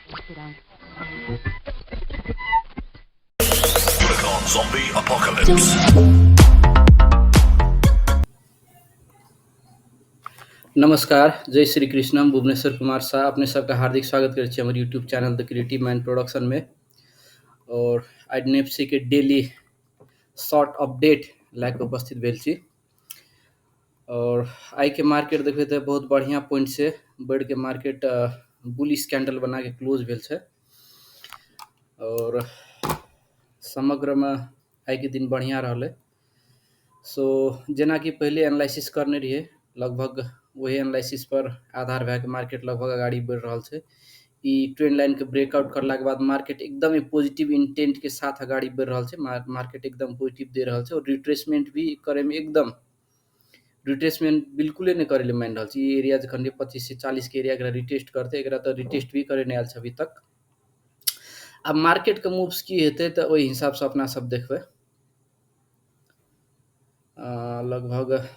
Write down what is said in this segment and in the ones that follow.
Zombie Apocalypse. नमस्कार, जय श्री कृष्ण। हम भुवनेश्वर कुमार शाह अपने सबके हार्दिक स्वागत करै छी हमर YouTube channel the creative mind production में। और आइ नेप्सी के डेली शॉर्ट अपडेट लए कऽ उपस्थित भेल छी। और आइ के मार्केट देखबै तऽ बहुत बढ़िया पॉइंट से बढ़ि के मार्केट बुलिश कैंडल बना के क्लोज भेल छै। और समग्र में आइ के दिन बढ़िया रहलै। सो जेनाकि पहिले एनालिसिस करने रहियै, लगभग वही एनालिसिस पर आधार भए के मार्केट लगभग अगाड़ी बढ़ि रहल छै। ई ट्रेंड लाइन के ब्रेकआउट करला के बाद मार्केट एकदम पॉजिटिव इंटेंट के साथ अगाड़ी बढ़ि रहल छै। मार्केट एकदम पॉजिटिव दे रहल छै और रिट्रेसमेंट भी करे में एकदम रिट्रेसमेंट बिल्कुले नहि करे ले मानि रहल छै। ई एरिया जखन 25 से 40 के एरिया एकरा रिटेस्ट करतै, एकरा तऽ रिटेस्ट भी करे नहि आयल छै अभी तक। आब मार्केट के मूव्स की हेतै तऽ ओहि हिसाबसँ अपना सब देखबै। लगभग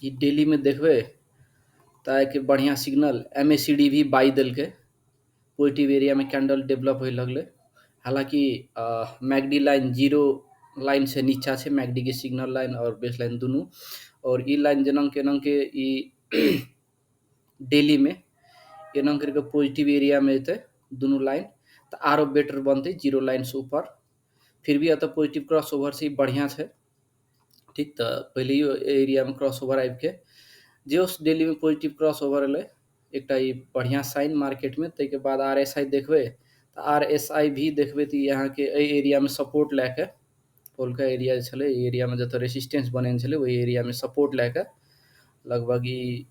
ई डेली में देखबै तऽ आइके बढ़िया सिग्नल MACD भी बाई देलकै, पॉजिटिव एरिया में कैंडल डेवलप होय लगलै। हालांकि मैगडी लाइन जीरो लाइन से नीचा छै, मैगडी के सिग्नल लाइन और बेस लाइन दुनू। और ई लाइन जेना केना के ई डेली में एना करके पॉजिटिव एरिया में एतै दुनू लाइन तऽ आरो बेटर बनतै जीरो लाइन से ऊपर। फिर भी एतऽ पॉजिटिव क्रॉस ओवर से बढ़िया छै, ठीक। तऽ पहिले एरिया में क्रॉस ओवर आबि के जे डेली में पॉजिटिव क्रॉस ओवर एलै, एकटा ई बढ़िया साइन मार्केट में। ताहिके बाद RSI देखबै तऽ RSI भी देखबै तऽ ई अहाँके एहि एरिया में सपोर्ट लए के पोलका एरिया जे छलै, एहि एरिया में जतऽ रेसिस्टेंस बनेने छलै ओहि एरिया में सपोर्ट लए के लगभग ई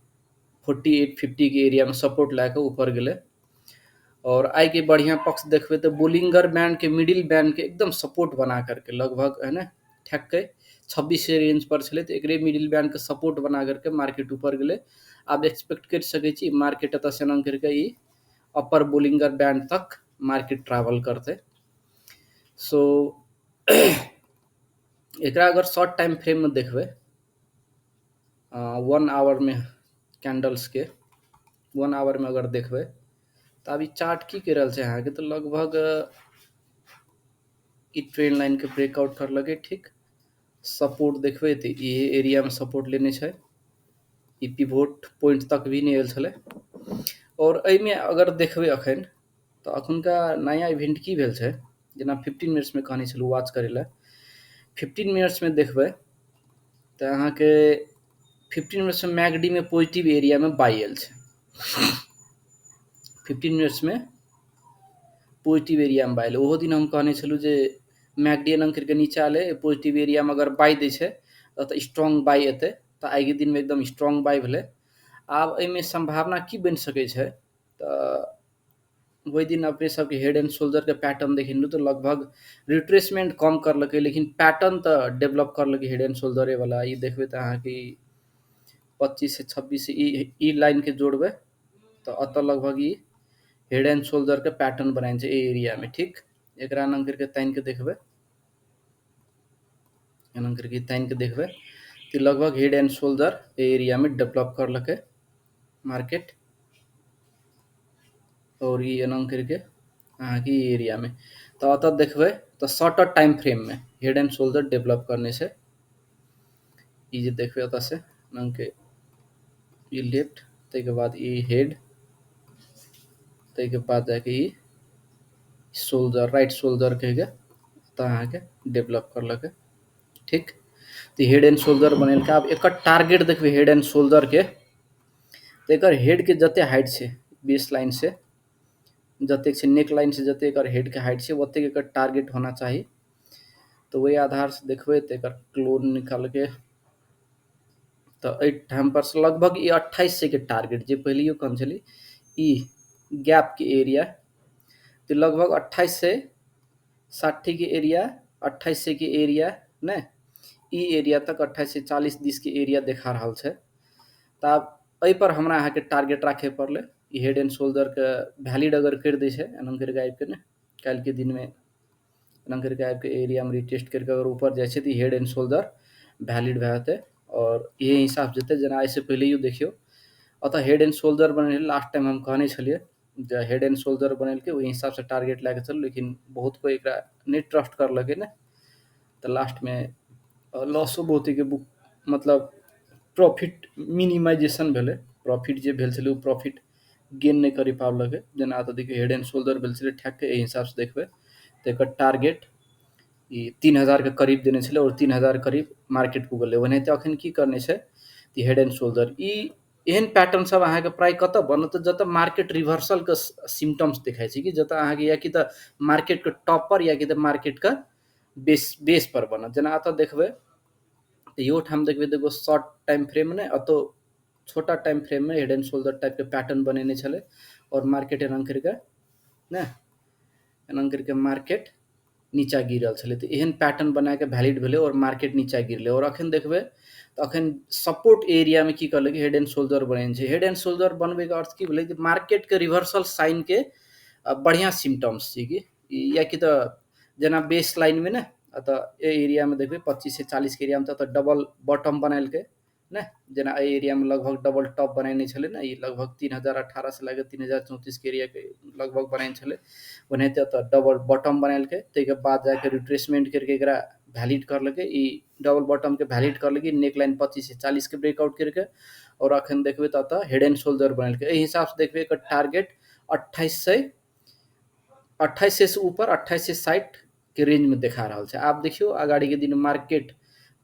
4850 के एरिया में सपोर्ट लए के ऊपर गेलै। और आइ के बढ़िया पक्ष देखबै तऽ बोलिंगर बैंड के मिडिल बैंड के एकदम सपोर्ट बना करके लगभग है ने ठेककै 26 रेंज पर छलै, तऽ एकरे मिडिल बैंड के सपोर्ट बना करके मार्केट ऊपर गेलै। आब एक्सपेक्ट करि सकै छी मार्केट एतऽ से एना करके ई अपर बोलिंगर बैंड तक मार्केट ट्रैवल करतै। सो एकरा अगर शॉर्ट टाइम फ्रेम में देखबै, 1 our में कैंडल्स के 1 our में अगर देखबै तऽ आब ई चार्ट की कहि रहल छै अहाँके, तऽ लगभग ई ट्रेंड लाइन के ब्रेकआउट करलकै, ठीक। सपोर्ट देखबै तऽ ई एरिया में सपोर्ट लेने छै, ई पिवोट पॉइंट तक भी नहि आयल छलै। और एहिमे अगर देखबै अखन तऽ अखुनका नया इवेंट की भेल छै, जेना 15 मिनट्स में कहने छलहुँ वॉच करै लए, 15 मिनट्स में देखबै तऽ अहाँके 15 मिनट्स में मैगडी में पॉजिटिव एरिया में बाई आयल छै। 15 मिनट्स में पॉजिटिव एरिया में बाई आयल। ओहो दिन हम कहने छलहुँ जे मैगडी एना करके नीचा एलै, पॉजिटिव एरिया में अगर बाई दै छै तऽ स्ट्रॉन्ग बाई एतै, तऽ आइके दिन में एकदम स्ट्रॉन्ग बाई भेलै। आब एहिमे संभावना की बनि सकै छै, तऽ ओहि दिन अपने सबके हेड एंड शोल्डर के पैटर्न देखेलहुँ तऽ लगभग रिट्रेसमेंट कम करलकै, लेकिन पैटर्न तऽ डेवलप करलकै हेड एंड शोल्डरे वाला। ई देखबै तऽ अहाँके 25 से 26 ई लाइन के जोड़बै तऽ एतऽ लगभग ई हेड एंड शोल्डर के पैटर्न बनाइन छै एहि एरिया में, ठीक। एकरा एना करके तानि के देखबै, एना करके तानि के देखबै तऽ लगभग हेड एंड शोल्डर एहि एरिया में डेवलप करलकै मार्केट। और ई एना करके अहाँके ई एरिया में तऽ एतऽ देखबै तऽ शॉर्टर टाइम फ्रेम में हेड एंड शोल्डर डेवलप करने छै। ई जे देखबै एतऽ से एना के ई लेफ्ट, ताहिके बाद ई हेड, ताहिके बाद जाके ई शोल्डर, राइट शोल्डर कहिके तऽ अहाँके डेवलप करलकै, ठीक। तऽ हेड एंड शोल्डर बनेलकै। आब एकर टारगेट देखबै हेड एंड शोल्डर के, तऽ एकर हेड के जते हाइट छै बेस लाइन से जतेक छै, नेक लाइन से जते एकर हेड के हाइट छै ओतेक एकर टारगेट होना चाही। तऽ ओहि आधार से देखबै तऽ एकर क्लोन निकालके तऽ एहि ठाम पर से लगभग ई 2800 के टारगेट जे पहिलियो कहने छली ई गैप के एरिया, तऽ लगभग 2860 के एरिया, 2800 के एरिया ने ई एरिया तक 2840 दिस के एरिया देखा रहल छै। तऽ आब एहि पर हमरा अहाँके टारगेट राखे पड़लै। ई हेड एंड शोल्डर के वैलिड अगर करि दै छै एना करके आबि के ने काल्हि के दिन में एना करके आबि के एरिया में रिटेस्ट करके अगर ऊपर जाइ छै तऽ ई हेड एंड शोल्डर वैलिड भए जेतै। और इहे हिसाब जेतै, जेना एहिसँ पहिलेयो देखियौ ओतऽ हेड एंड शोल्डर बने रहै, लास्ट टाइम हम कहने छलियै जे हेड एंड शोल्डर बनेलकै ओहि हिसाबसँ टारगेट लए कऽ चलू, लेकिन बहुत कोइ एकरा नहि ट्रस्ट करलकै ने, तऽ लास्टमे लॉसो बहुतेके बुक मतलब प्रॉफिट मिनिमाइजेशन भेलै। प्रॉफिट जे भेल छलै ओ प्रॉफिट गेन नहि करि पाबलकै। जेना एतऽ देखियौ हेड एंड शोल्डर भेल छलै ठैक के, एहि हिसाबसँ देखबै तऽ एकर टारगेट ई 3000 के करीब देने छलै आओर 3000 करीब मार्केट पुगलै। ओनाहिते अखन की करने छै कि हेड एंड शोल्डर ई एहन पैटर्न सब अहाँके प्राय कतऽ बनत, जतऽ मार्केट रिवर्सल के सिम्टम्स देखाइ छै, कि जतऽ अहाँके या कि तऽ मार्केट के टॉप पर या कि तऽ मार्केट के बेस बेस पर बनत। जेना एतऽ देखबै तऽ इहो ठाम देखबै तऽ एगो शॉर्ट टाइम फ्रेम ने एतौ छोटा टाइम फ्रेम में हेड एंड शोल्डर टाइप के पैटर्न बनेने छलै और मार्केट एना करिके ने एना करिके मार्केट नीचा गिरल छलै। तऽ एहन पैटर्न बना के वैलिड भेलै और मार्केट नीचा गिरलै। और अखन देखबै तऽ अखन सपोर्ट एरिया में की करलकै, हेड एंड शोल्डर बनेने छै। हेड एंड शोल्डर बनबैके अर्थ की भेलै कि मार्केट के रिवर्सल साइन के बढ़िआँ सिम्टम्स छै कि या कि तऽ जेना बेस लाइन में ने एतऽ एहि एरिया में देखबै 25 से 40 के एरिया में तऽ डबल बॉटम बनेलकै ने, जेना एहि एरिया में लगभग डबल टॉप बनेने छलै ने, ई लगभग 3018 से लए कऽ 3034 के एरिया के लगभग बनेने छलै। ओनाहिते एतऽ डबल बॉटम बनेलकै, ताहिके बाद जाके रिट्रेसमेंट करके एकरा वैलिड करलकै, ई डबल बॉटम के वैलिड करलकै, नेक लाइन 25 से 40 के ब्रेकआउट करके। और अखन देखबै तऽ एतऽ हेड एंड शोल्डर बनेलकै। एहि हिसाबसँ देखबै एकर टारगेट 2800 से ऊपर 2860 के रेंज में देखा रहल छै। आब देखियौ अगाड़ी के दिन मार्केट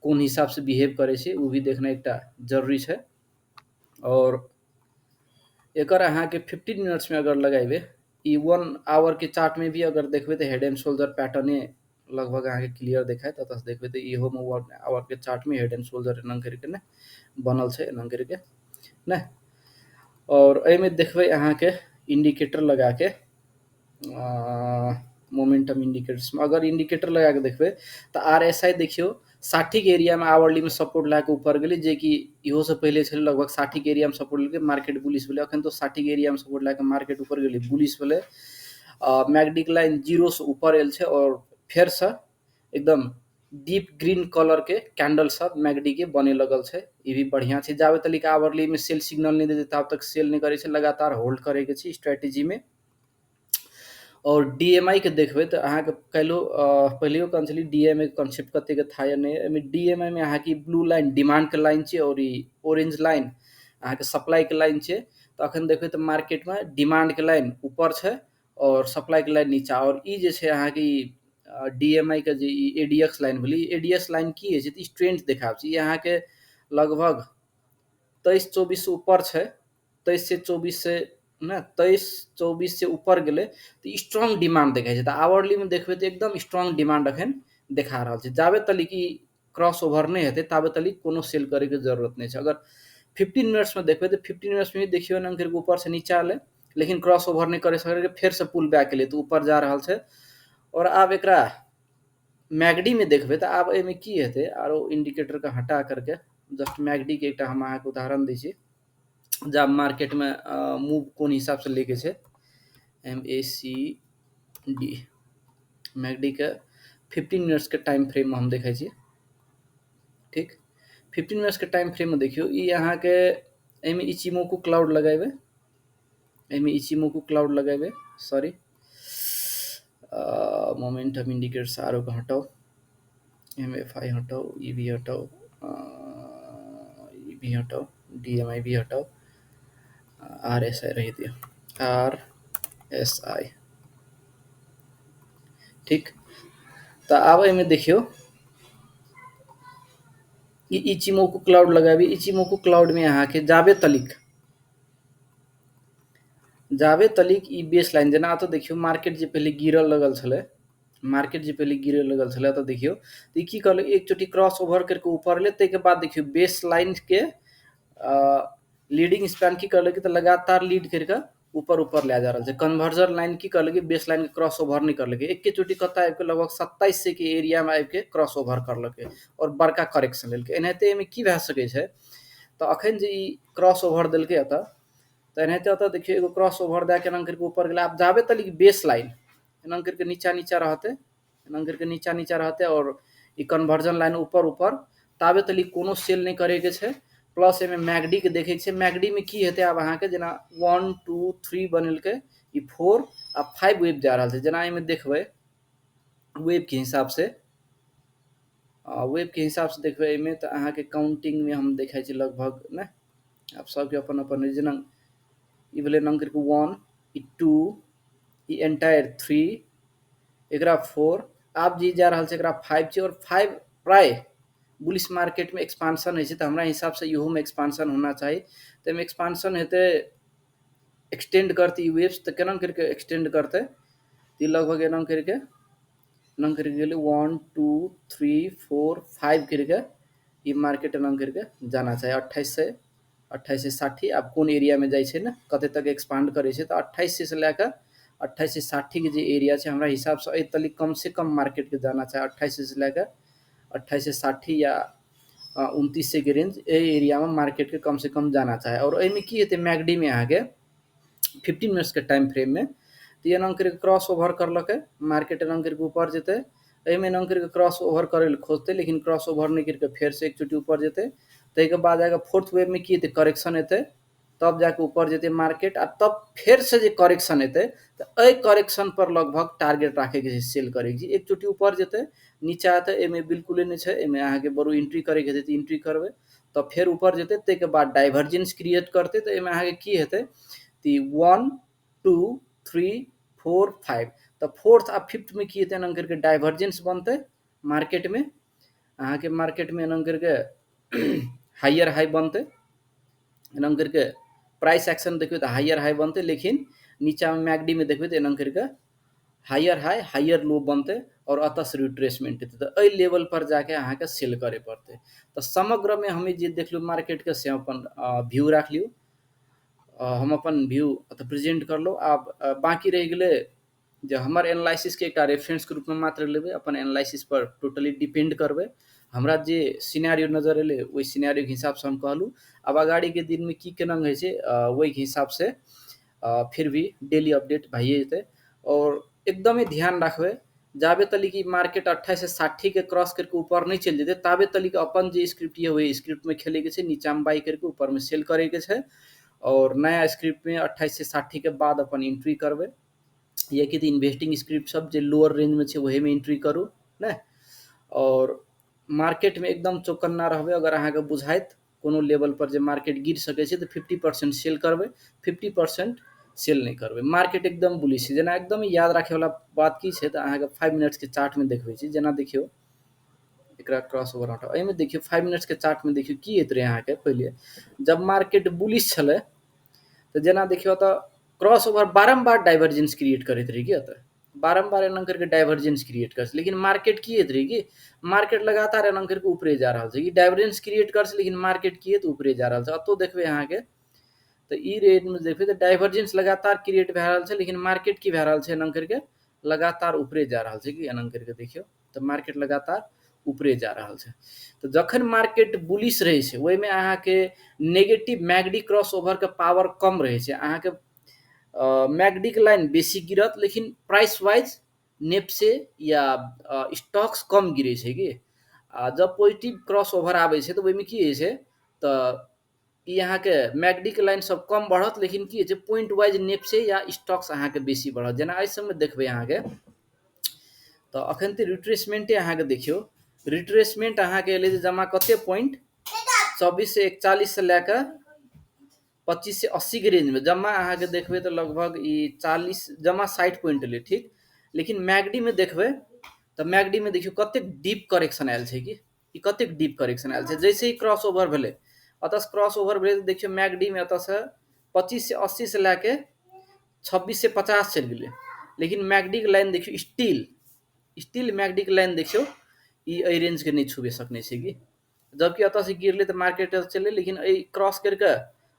कोन हिसाबसँ बिहेव करै छै, ओ भी देखनाइ एकटा जरूरी छै। और एकर अहाँके 15 मिनट्स में अगर लगेबै, ई 1 आवर के चार्ट में भी अगर देखबै तऽ हेड एंड शोल्डर पैटर्ने लगभग अहाँके क्लियर देखायत। एतऽ से देखबै तऽ इहोमे 1 आवर के चार्ट में हेड एंड शोल्डर एना करिके ने बनल छै, एना करिके ने। और एहिमे देखबै अहाँके इंडिकेटर लगाके मोमेंटम इंडिकेटर्स में अगर इंडिकेटर लगा के देखबै तऽ आर एस I देखियौ 60 के एरिया में आवरली में सपोर्ट लए कऽ ऊपर गेलै, जेकि इहो से पहिले छलै लगभग 60 के एरिया में सपोर्ट लेलकै, मार्केट बुलिश भेलै। अखन तो 60 के एरिया में सपोर्ट लए कऽ मार्केट ऊपर गेलै, बुलिश भेलै। मैगडिक लाइन 0 से ऊपर आयल छै और फेरसँ एकदम डीप ग्रीन कलर के कैंडल सब मैगडी के बने लगल छै। ई भी बढ़िया छै। जाबे तलिक आवरली में सेल सिग्नल नहि देतै ताब तक सेल नहि करै छै, लगातार होल्ड करे के छै स्ट्रेटेजी में। और डीएमआई के देखबै तऽ अहाँके काल्हिओ पहिलेओ कहने छली डीएमआई के कॉन्सेप्ट कतेक था या नहि। एहिमे डीएमआई में अहाँके ब्लू लाइन डिमांड के लाइन छै और ई ऑरेंज लाइन अहाँके सप्लाई के लाइन छै। तऽ अखन देखबै तऽ मार्केट में डिमांड के लाइन ऊपर छै और सप्लाई के लाइन नीचा। और ई जे छै अहाँके ई डीएमआई के जे ई एडीएक्स लाइन भेलै, ई एडीएक्स लाइन की होइ छै तऽ स्ट्रेंथ देखाबै छै। ई अहाँके लगभग 23-24 से ऊपर छै, 23 से 24 से ने 23-24 से ऊपर गेलै तऽ स्ट्रॉन्ग डिमांड देखाइ छै। तऽ आवरली में देखबै तऽ एकदम स्ट्रॉन्ग डिमांड अखन देखा रहल छै। जाबे तलिक ई क्रॉस ओवर नहि हेतै ताबे तलिक कोनो सेल करैके जरूरत नहि छै। अगर 15 मिनट्स में देखबै तऽ 15 मिनट्स में देखियौ एना करिके ऊपर से नीचा एलै, लेकिन क्रॉस ओवर नहि करि सकलै, फेरसँ पुल बैक एलै तऽ ऊपर जा रहल छै। और आब एकरा मैगडी में देखबै तऽ आब एहिमे की हेतै, आरो इंडिकेटर के हटा करके जस्ट मैगडी के एकटा हम अहाँके उदाहरण दै छी, जब मार्केट में मूव कोन हिसाब से लेके छै। एमएसीडी मैगडी के 15 मिनट्स के टाइम फ्रेम में हम देखै छी। ठीक, 15 मिनट्स के टाइम फ्रेम में देखियौ ई अहाँके एहिमे इचिमोकू क्लाउड लगेबै, एहिमे इचिमोकू क्लाउड लगेबै, सॉरी मोमेंटम इंडिकेटर्स आरो के हटाउ, एमएफआई हटाउ, ई भी हटाउ, ई भी हटाउ, डीएमआई भी हटाउ, आरएसआई रहि दियौ, आरएसआई। ठीक, तऽ आब एहिमे देखियौ ई इचिमोकू क्लाउड लगाबी। इचिमोकू क्लाउड में अहाँके जाबे तलिक ई बेस लाइन जेना एतऽ देखियौ मार्केट जे पहिले गिरल लगल छलै, मार्केट जे पहिले गिरे लगल छलै एतऽ देखियौ तऽ ई की करलकै, एक चोटी क्रॉस ओवर करके ऊपर एलै, ताहिके बाद देखियौ बेस लाइन के लीडिंग स्पैन की करलकै तऽ लगातार लीड करिके ऊपर ऊपर लए जा रहल छै। कन्वर्जन लाइन की करलकै, बेस लाइन के क्रॉस ओवर नहि करलकै, एके चोटी कतऽ आबि के लगभग 2700 के एरिया में आबि के क्रॉस ओवर करलकै और बड़का करेक्शन लेलकै। एनाहिते एहिमे की भए सकै छै तऽ अखन जे ई क्रॉस ओवर देलकै एतऽ, तऽ एनाहिते एतऽ देखियौ एगो क्रॉस ओवर दए के एना करिके ऊपर गेलै। आब जाबे तलिक बेस लाइन एना करिके नीचा नीचा रहतै, एना करिके नीचा नीचा रहतै और ई कन्वर्जन लाइन ऊपर ऊपर, ताबे तलिक कोनो सेल नहि करैके छै। प्लस एहिमे मैगडी के देखै छियै। मैगडी में की हेतै आब अहाँके जेना 1 2 3 बनेलकै, ई 4 आ 5 वेव जा रहल छै। जेना एहिमे देखबै वेव के हिसाब से, वेव के हिसाब से देखबै एहिमे तऽ अहाँके काउंटिंग में हम देखै छी लगभग ने, आब सबके अपन अपन जेना ई भेलै नंग करके 1, ई 2, ई एंटायर 3, एकरा 4, आब जे जा रहल छै एकरा 5 छै। और 5 प्राय बुलिश मार्केट में एक्सपांशन होइ छै, तऽ हमरा हिसाब से इहो में एक्सपांशन होना चाही। तऽ एहिमे एक्सपांशन हेतै, एक्सटेंड करतै ई वेव्स, तऽ केना करके एक्सटेंड करतै, तऽ ई लगभग एना करके एना करके गेलै 1 2 3 4 5 करके ई मार्केट एना करके जाना चाही। 2860 आब कोन एरिया में जाइ छै ने, कते तक एक्सपांड करै छै, तऽ 2800 से लए कऽ 2860 के जे एरिया छै हमरा हिसाब से एहि तलिक कम से कम मार्केट के जाना चाही। 2800 से लए कऽ 2860 या 2900 के रेंज, एहि एरिया में मार्केट के कम से कम जाना चाही। और एहिमे की हेतै मैगडी में अहाँके 15 मिनट्स के टाइम फ्रेम में तऽ एना करके क्रॉस ओवर करलकै मार्केट, एना करके ऊपर जेतै। एहिमे एना करके क्रॉस ओवर करै लए खोजतै, लेकिन क्रॉस ओवर नहि करके फेर से एक चोटी ऊपर जेतै। ताहिके बाद जाके फोर्थ वेव में की हेतै, करेक्शन हेतै, तब जाके ऊपर जेतै मार्केट। आ तब फेर से जे करेक्शन हेतै तऽ एहि करेक्शन पर लगभग टारगेट राखैके छै सेल करैके छै। एक चोटी ऊपर जेतै, नीचा एतै, एहिमे बिल्कुले नहि छै, एहिमे अहाँके बरू एंट्री करैके हेतै तऽ एंट्री करबै, तब फेर ऊपर जेतै, ताहिके बाद डाइवर्जेंस क्रिएट करतै। तऽ एहिमे अहाँके की हेतै तऽ 1 2 3 4 5, तऽ फोर्थ आ फिफ्थ में की हेतै, एना करके डाइवर्जेंस बनतै मार्केट में। अहाँके मार्केट में एना करके हाइयर हाई बनतै, एना करके प्राइस एक्शन देखबै तऽ हाइयर हाई बनतै, लेकिन नीचा में मैगडी में देखबै तऽ एना करके हाइयर हाई हाइयर लो बनतै और अतः से रिट्रेसमेंट हेतै। तऽ एहि लेवल पर जाके अहाँके सेल करे पड़तै। तऽ समग्र में हम जे देखलहुँ मार्केट के से अपन व्यू राखि लियौ, हम अपन व्यू एतऽ प्रेजेंट करलहुँ। आब बाँकी रहि गेलै जे हमर एनालिसिस के एकटा रेफरेंस के रूप में मात्र लेबै, अपन एनालिसिस पर टोटली डिपेंड करबै। हमरा जे सिनेरियो नजर एलै ओहि सिनेरियो के हिसाब से हम कहलहुँ। आब अगाड़ी के दिन में की केना होइ छै ओहिके हिसाब से फिर भी डेली अपडेट भइए जेतै। और एकदमे ध्यान राखबै, जाबे तलिक ई मार्केट 2860 के क्रॉस करके ऊपर नहि चलि जेतै ताबे तलिक अपन जे स्क्रिप्ट यऽ ओहि स्क्रिप्ट में खेलैके छै, नीचा में बाई करके ऊपर में सेल करैके छै। और नया स्क्रिप्ट में 2860 के बाद अपन एंट्री करबै, कियाकि तऽ इन्वेस्टिंग स्क्रिप्ट सब जे लोअर रेंज में छै ओहिमे एंट्री करू ने। और मार्केट में एकदम चौकन्ना रहबै, अगर अहाँके बुझाइत कोनो लेवल पर जे मार्केट गिर सकै छै तऽ 50% सेल करबै, 50% सेल नहि करबै। मार्केट एकदम बुलिश छै। जेना एकदम याद राखैवला बात की छै तऽ अहाँके 5 मिनट्स के चार्ट में देखबै छी। जेना देखियौ एकरा क्रॉस ओवर हटाउ, एहिमे देखियौ 5 मिनट्स के चार्ट में देखियौ की होइत रहै अहाँके। पहिले जब मार्केट बुलिश छलै तऽ जेना देखियौ तऽ क्रॉस ओवर बारम्बार डाइवर्जेंस क्रिएट करैत रहै कि एतऽ बारम्बार एना करके डाइवर्जेंस क्रिएट करै, लेकिन मार्केट की होइत रहै कि मार्केट लगातार एना करके ऊपरे जा रहल छै। ई डाइवर्जेंस क्रिएट कर छै, लेकिन मार्केट की तऽ ऊपरे जा रहल छै। एतौ देखबै अहाँके तऽ ई रेट में देखबै तऽ डाइवर्जेंस लगातार क्रिएट भए रहल छै, लेकिन मार्केट की भए रहल छै, एना करके लगातार ऊपरे जा रहल छै। कि एना करके देखियौ तऽ मार्केट लगातार ऊपरे जा रहल छै। तऽ जखन मार्केट बुलिश रहै छै ओहिमे अहाँके नेगेटिव मैगडी क्रॉस ओवर के पावर कम रहै छै, अहाँके मैगडी के लाइन बेसी गिरत, लेकिन प्राइस वाइज नेप्से या स्टॉक्स कम गिरै छै कि। आ जब पॉजिटिव क्रॉस ओवर आबै छै तऽ ओहिमे की होइ छै तऽ ई अहाँके मैगडी के लाइन सब कम बढ़त, लेकिन की होइ छै पॉइंट वाइज नेप्से या स्टॉक्स अहाँके बेसी बढ़त। जेना एहि सबमे देखबै अहाँके तऽ अखन तऽ रिट्रेसमेंटे अहाँके देखियौ, रिट्रेसमेंट अहाँके एलै जे जमा कते पॉइंट 2441 से लए कऽ 2580 के रेंज में जमा अहाँके देखबै तऽ लगभग ई 40 जमा 60 पॉइंट एलै, ठीक। लेकिन मैगडी में देखबै तऽ मैगडी में देखियौ कतेक डीप करेक्शन आयल छै कि ई कतेक डीप करेक्शन आयल छै। जैसे ही क्रॉस ओवर भेलै, अतः क्रॉस ओवर भेलै तऽ देखियौ मैगडी में एतऽ से 2580 से लए के 2650 चलि गेलै, लेकिन मैगडी के लाइन देखियौ स्टील स्टील मैगडी के लाइन देखियौ ई एहि रेंज के नहि छुबे सकने छै कि। जबकि एतऽ से गिरलै तऽ मार्केट चललै, लेकिन एहि क्रॉस करिके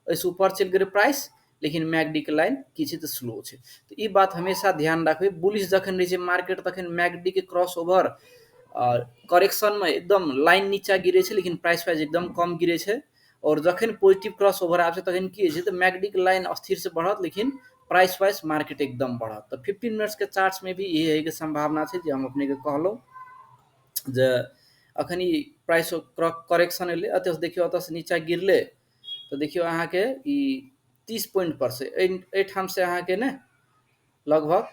एहिसँ ऊपर चलि गेलै प्राइस, लेकिन मैगडी के लाइन की छै तऽ स्लो छै। तऽ ई बात हमेशा ध्यान राखबै, बुलिश जखन रहै छै मार्केट तखन मैगडी के क्रॉस ओवर करेक्शन में एकदम लाइन नीचा गिरै छै, लेकिन प्राइस वाइज एकदम कम गिरै छै। और जखन पॉजिटिव क्रॉस ओवर आबै छै तखन की होइ छै तऽ मैगडी के लाइन स्थिर से बढ़त, लेकिन प्राइस वाइज मार्केट एकदम बढ़त। तऽ 15 मिनट्स के चार्ट्स में भी इहे के संभावना छै जे हम अपने के कहलहुँ जे अखन ई प्राइस करेक्शन एलै, एतऽसँ देखियौ एतऽसँ नीचा गिरलै तऽ देखियौ अहाँके ई 30 पॉइंट पर से एहिठाम से अहाँके ने लगभग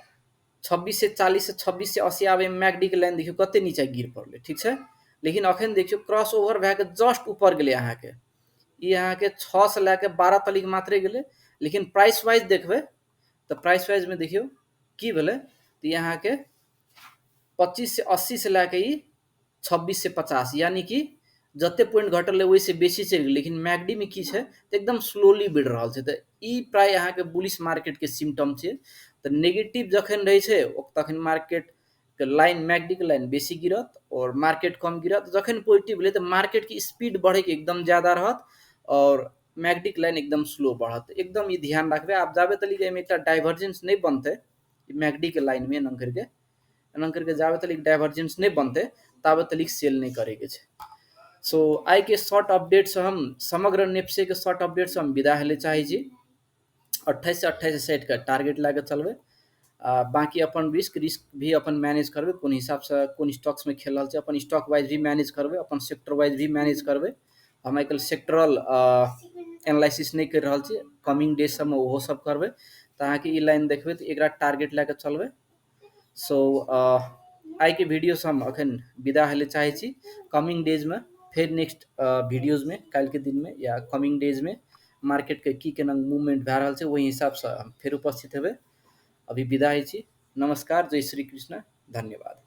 2640 से 2680 आबै मैगडी के लाइन देखियौ कते नीचा गिर पड़लै, ठीक छै। लेकिन अखन देखियौ क्रॉस ओवर भए कऽ जस्ट ऊपर गेलै अहाँके, ई अहाँके 6 से लए कऽ 12 तलिक मात्रे गेलै। लेकिन प्राइस वाइज देखबै तऽ प्राइस वाइज में देखियौ की भेलै, तऽ ई अहाँके 2580 से लए कऽ ई 2650, यानी कि जते पॉइंट घटल ओहिसँ बेसी चलि गेलै। लेकिन मैगडी में की छै तऽ एकदम स्लोली बढ़ि रहल छै। तऽ ई प्राय अहाँके बुलिश मार्केट के सिम्टम छै। तऽ नेगेटिव जखन रहै छै तखन मार्केट के लाइन मैगडी के लाइन बेसी गिरत और मार्केट कम गिरत। जखन पॉजिटिव भेलै तऽ मार्केट के स्पीड बढ़ैके एकदम ज्यादा रहत और मैगडी के लाइन एकदम स्लो बढ़त। एकदम ई ध्यान रखबै। आब जाबे तलिक एहिमे एकटा डाइवर्जेंस नहि बनतै मैगडी के लाइन में एना करके जाबे तलिक डाइवर्जेंस नहि बनतै ताबे तलिक सेल नहि करैके छै। सो आइ के शॉर्ट अपडेट से हम समग्र नेप्से के शॉर्ट अपडेट से हम विदा हेले चाहै छी। 28 से 2860 के टारगेट लए कऽ चलबै, आ बाकी अपन रिस्क रिस्क भी अपन मैनेज करबै, कोन हिसाबसँ कोन स्टॉक्समे खेल रहल छै, अपन स्टॉक वाइज भी मैनेज करबै, अपन सेक्टर वाइज भी मैनेज करबै। हम आइ काल्हि सेक्टरल एनालिसिस नहि करि रहल छी, कमिंग डेज सबमे ओहो सब करबै। तऽ अहाँके ई लाइन देखबै तऽ एकरा टारगेट लए कऽ चलबै। सो आइके वीडियोसँ हम अखन विदा हेले चाहै छी। कमिंग डेजमे फेर नेक्स्ट वीडियोजमे काल्हिके दिनमे या कमिंग डेजमे मार्केटके की केना मूवमेंट भए रहल छै ओहि हिसाबसँ हम फेर उपस्थित हेबै। अभी विदा होइ छी। नमस्कार, जय श्री कृष्ण, धन्यवाद।